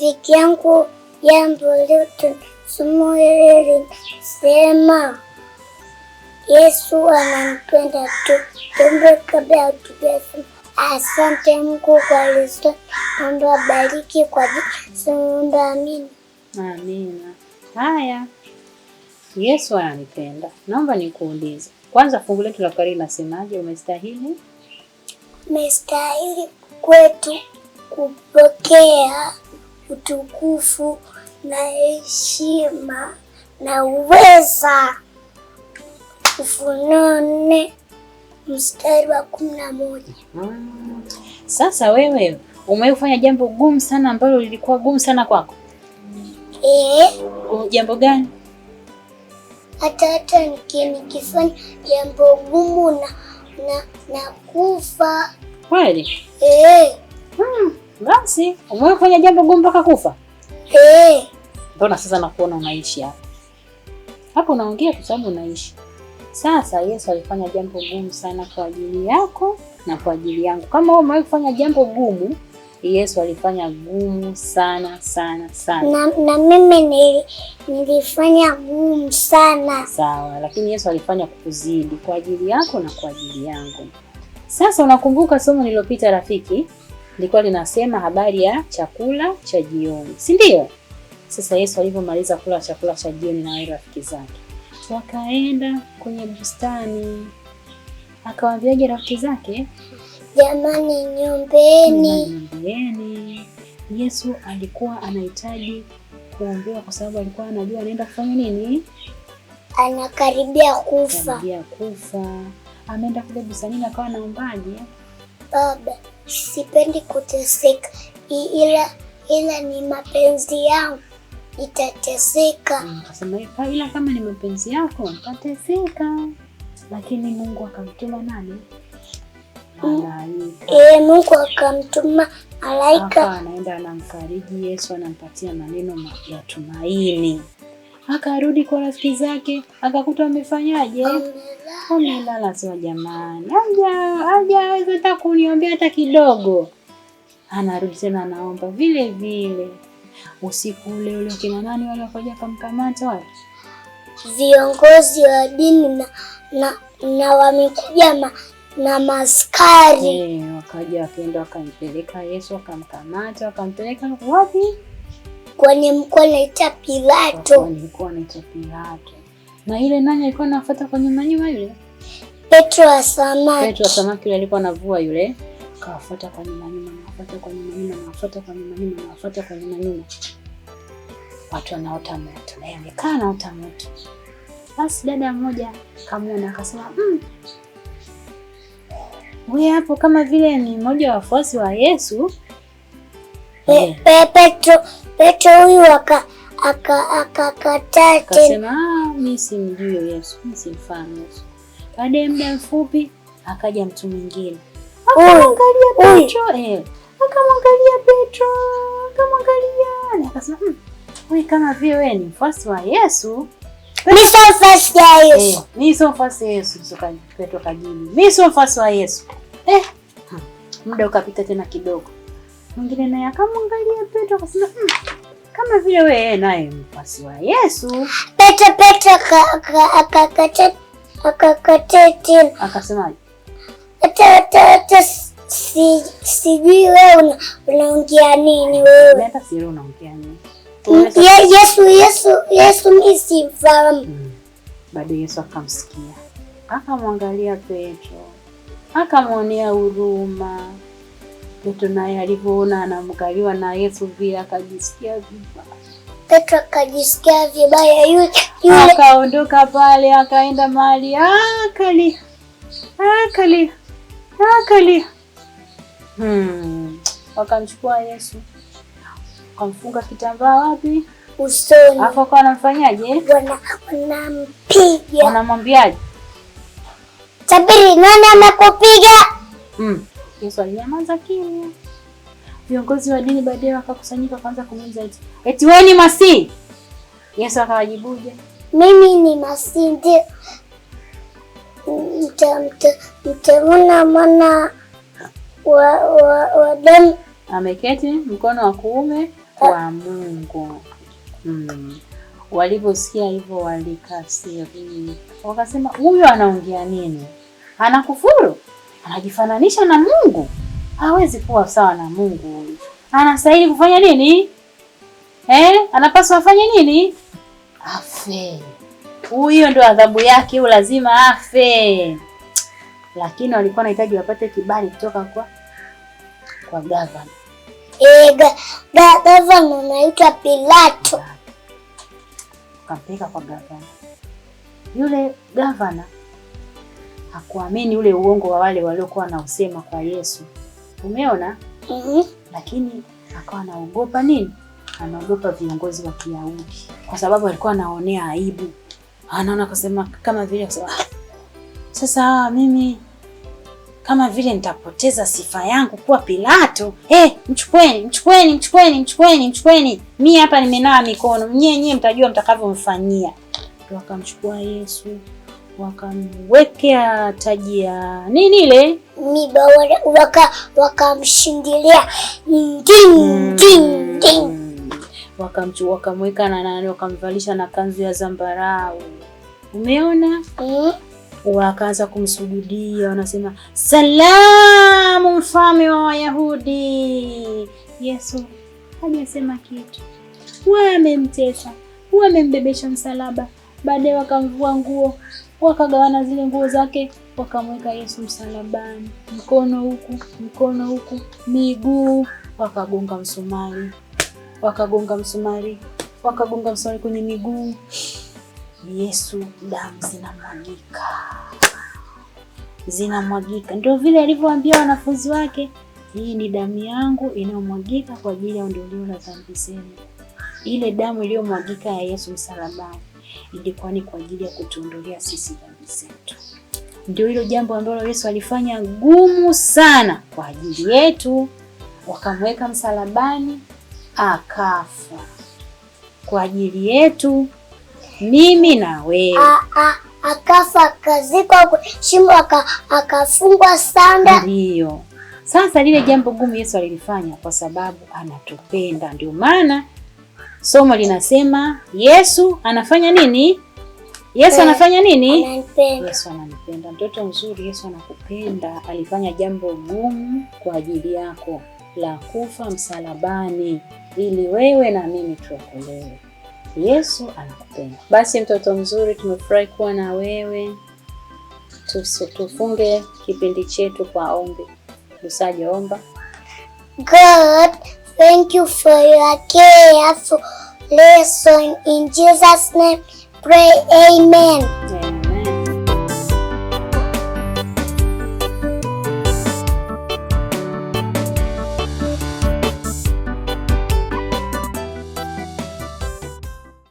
Rafiki yangu, jambo leo somo hili linasema Yesu ananipenda tu. Tuombe kabla hatujasoma. Asante Mungu kwa Kristo, naomba bariki kwa jina, naomba amina. Amina. Haya, Yesu ananipenda. Naomba nikuulize kwanza, fungu letu la kariri linasemaje? Umestahili, Umestahili kwetu kupokea utukufu na heshima na uweza. Ufunuo 4 mstari wa 11. Sasa wewe umewahi kufanya jambo gumu sana ambalo lilikuwa gumu sana kwako? Eh. Jambo gani? Hata nikifanya jambo gumu na kufa. Kweli? Eh. Basi umewahi kufanya jambo gumu mpaka kufa? Eh. Mbona sasa nakuona unaishi hapa? Hapo unaongea kwa sababu unaishi. Sasa Yesu alifanya jambo gumu sana kwa ajili yako na kwa ajili yangu. Kama wewe umewahi kufanya jambo gumu, Yesu alifanya gumu sana sana sana. Na mimi nilifanya gumu sana. Sawa, lakini Yesu alifanya kukuzidi kwa ajili yako na kwa ajili yangu. Sasa unakumbuka somo lililopita rafiki, lilikuwa linasema habari ya chakula cha jioni, si ndio? Sasa Yesu alivyomaliza kula chakula cha jioni na wale rafiki zake, wakaenda kwenye bustani. Akawaambiaje rafiki zake? Jamani, niombeeni. Niombeeni. Yesu alikuwa anahitaji kuombewa kwa sababu alikuwa anajua anaenda kufanya nini? Anakaribia kufa. Karibia kufa. Ameenda kule bustanini akawa anaombaje? Baba, sipendi kuteseka, ila ni mapenzi yangu nitateseka. Akasema ila kama ni mapenzi yako nitateseka. Lakini Mungu akamtuma nani? Malaika. Mungu akamtuma malaika. Akawa anaenda anamfariji Yesu, anampatia maneno ya tumaini. Akarudi kwa rafiki zake, akakuta wamefanyaje? Wamelala. Sema jamani, hajaweza hata kuniombea hata kidogo. Anarudi tena anaomba vile vile. Usiku ule ule kina nani wale wakaja wakamkamata wale? Viongozi wa dini na wamekuja na maskari. Wakaja wakaenda wakampeleka Yesu, wakamkamata, wakampeleka wapi? Kwenye mkuu anaita Pilato. Alikuwa anaitwa Pilato. Na ile nani alikuwa anafuata kwa nyuma nyuma yule? Petro wa samaki. Petro wa samaki yule alikuwa anavua yule. Kawafuata kwa nyuma nyuma, anawafuata kwa nyuma nyuma, anawafuata kwa nyuma nyuma, anawafuata kwa nyuma nyuma. Watu wanaota moto, na yeye amekaa anaota moto. Basi dada mmoja kamuona akasema, wewe hapo kama vile ni mmoja wa wafuasi wa Yesu." Petro huyu akakataa tena. Akasema, mimi simjui Yesu, mimi simfahamu Yesu. Baada ya muda mfupi akaja mtu mwingine. Akamwangalia Petro, akamwangalia Petro, akamwangalia. Na akasema, wewe kama vile wewe ni mfuasi wa Yesu." Mimi sio mfuasi wa Yesu. Mimi sio mfuasi wa Yesu. Petro kajibu, mimi sio mfuasi wa Yesu. Muda ukapita tena kidogo. Mwingine naye akamwangalia Petro akasema, kama vile wewe naye mfuasi wa Yesu. Petro akakataa tena. Akasemaje? Hata sijui wewe unaongea nini wewe. Hata sijui unaongea nini. Yesu mimi simfahamu. Bado Yesu akamsikia. Akamwangalia Petro. Akamwonea huruma. Petro naye alivyoona anamkaliwa na Yesu vile akajisikia vibaya. Petro akajisikia vibaya yule. Akaondoka pale akaenda mahali akalia. Akalia. Akalia. Wakamchukua Yesu. Wakamfunga kitambaa wapi? Usoni. Hapo kwa wanamfanyaje? Wanampiga. Wanamwambiaje? Tabiri, nani amekupiga? Yesu alinyamaza kimya. Viongozi wa dini baadaye wakakusanyika kwanza kumuuliza eti wewe ni Masihi? Yesu akawajibuje? Mimi ni Masihi ndio. Mtamwona mwana wa damu ameketi mkono wa kuume Kwa Mungu. Walivyosikia hivyo walikasirika, wakasema huyu anaongea nini? Anakufuru? Anajifananisha na Mungu? Hawezi kuwa sawa na Mungu huyu. Anastahili kufanya nini? Anapaswa afanye nini? Afe. Huyo ndio adhabu yake, huyu lazima afe. Lakini walikuwa wanahitaji wapate kibali kutoka kwa gavana. Gavana anaitwa Pilato. Kampeleka kwa gavana. Yule gavana hakuamini ule uongo wa wale waliokuwa wanausema kwa Yesu. Umeona? Mm-hmm. Lakini akawa anaogopa nini? Anaogopa viongozi wa Kiyahudi kwa sababu alikuwa anaonea aibu. Anaona kusema kama vile kusema, sasa mimi kama vile nitapoteza sifa yangu kuwa Pilato. Mchukueni, mchukueni, mchukueni, mchukueni, mchukueni. Mimi hapa nimenawa mikono. Nyie mtajua mtakavyomfanyia. Wakamchukua Yesu, wakamwekea taji ya nini ile? Miba, wakamshindilia ding ding ding. Wakamweka na nani, wakamvalisha na kanzu ya zambarau. Umeona? Wakaanza kumsujudia, wanasema salamu mfalme wa Wayahudi. Yesu hajasema kitu. Wamemtesa, wamembebesha msalaba, baadaye wakamvua nguo, wakagawana zile nguo zake, wakamweka Yesu msalabani, mkono huku, mkono huku, miguu, wakagonga msumari, wakagonga msumari, wakagonga msumari kwenye miguu. Yesu damu zinamwagika, zinamwagika. Ndio vile alivyoambia wanafunzi wake, hii ni damu yangu inayomwagika kwa ajili ya ondoleo la dhambi zenu. Ile damu iliyomwagika ya Yesu msalabani ilikuwa ni kwa ajili ya kutuondolea sisi dhambi zetu. Ndio hilo jambo ambalo Yesu alifanya gumu sana kwa ajili yetu. Wakamweka msalabani akafa kwa ajili yetu, mimi na wewe. Akafa, akazikwa, shimo, akafungwa sanda. Ndio. Sasa lile jambo gumu Yesu alilifanya kwa sababu anatupenda. Ndio maana somo linasema Yesu anafanya nini? Yesu anafanya nini? Ananipenda. Yesu ananipenda. Mtoto mzuri, Yesu anakupenda. Alifanya jambo gumu kwa ajili yako la kufa msalabani ili wewe na mimi tuokolewe. Yesu anakupenda. Basi mtoto mzuri, tumefurahi kuwa na wewe. Tufunge kipindi chetu kwa ombi. Lusajo, omba. God, thank you for your care for lesson. In Jesus' name, pray, amen.